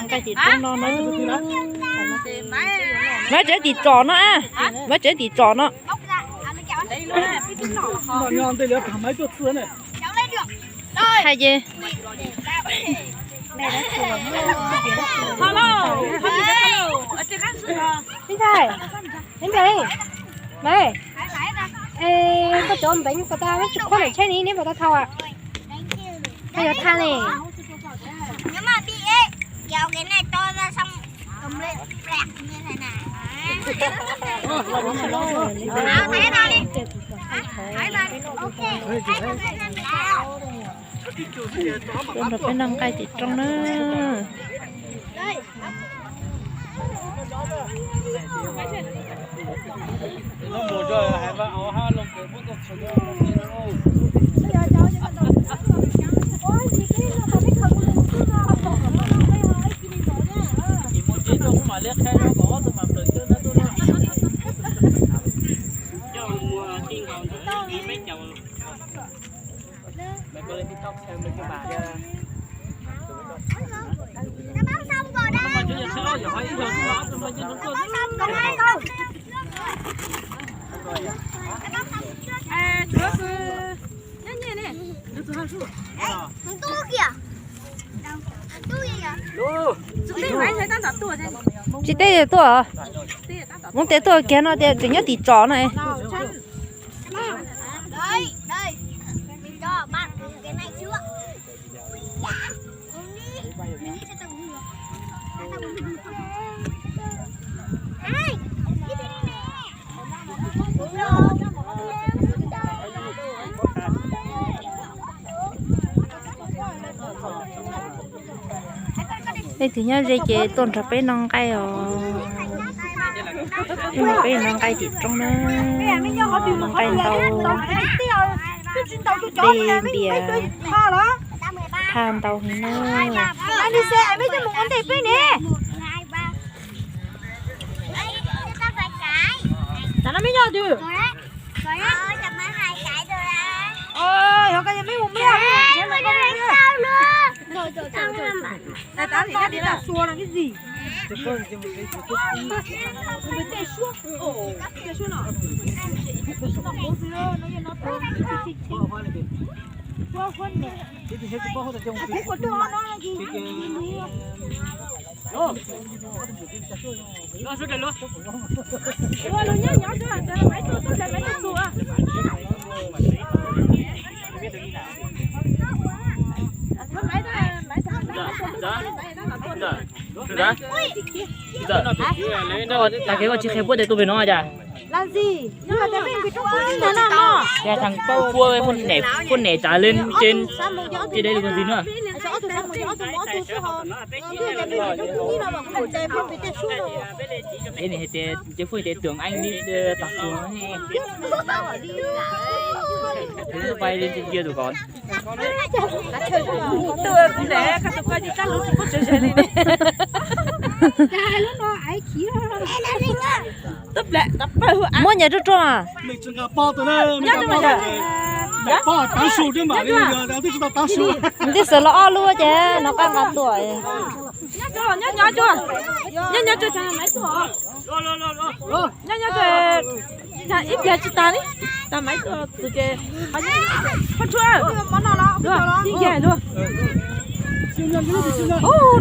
Nqaij tim tsob no na. Nqaij tsev tim tsob no a. Nqaij tsev tim tsob no. Hais ces. Ntxhais, ntxhais, koj cov npeev puas tau, tsis khuab npaum tsheb ni, neb puas tau thau? Thau yuav thaj ne. Tuaj nrog peb noj nqaij tim roob na. Tsis teb tuaj, Hmoob teb tuaj kiag no tias tseem nyob tim tsob no. Leej twg nyob ze ces tuaj nrog peb noj nqaij os. Tuaj nrog peb noj nqaij tim roob na. Noj nqaij ntau, tej npias thaj ntau heev na. Tag kev koj tsis qhia puab tias tuaj pem no cas? Puab, puab nem tsav leej ces, ces deb li koj ntxiv na. Ces nws hais tias, ces Phúc hais tias tưởng anh đi tắm suối. Thế pay lên trên kia rồi còn. Muab nyias ruaj ruaj. Nws twb xav los ob lub ces nws qab nqa tuaj. Ib pliag tsis tas li, tas maiv tuaj ces,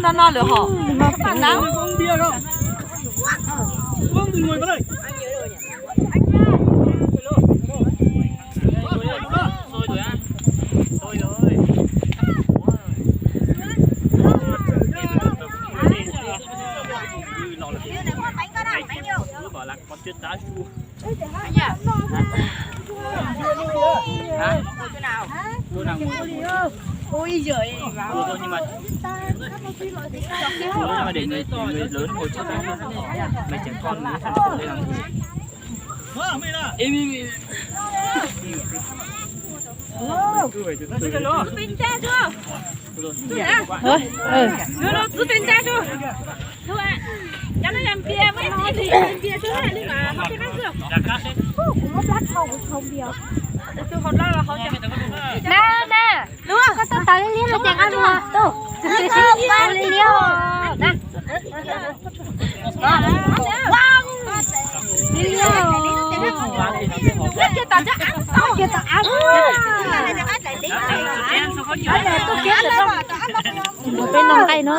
no no lawm hos. Na, na, koj tau tawv liab liab no ces nqa mus. Tau liab liab na. Liab liab. Peb noj nqaij no.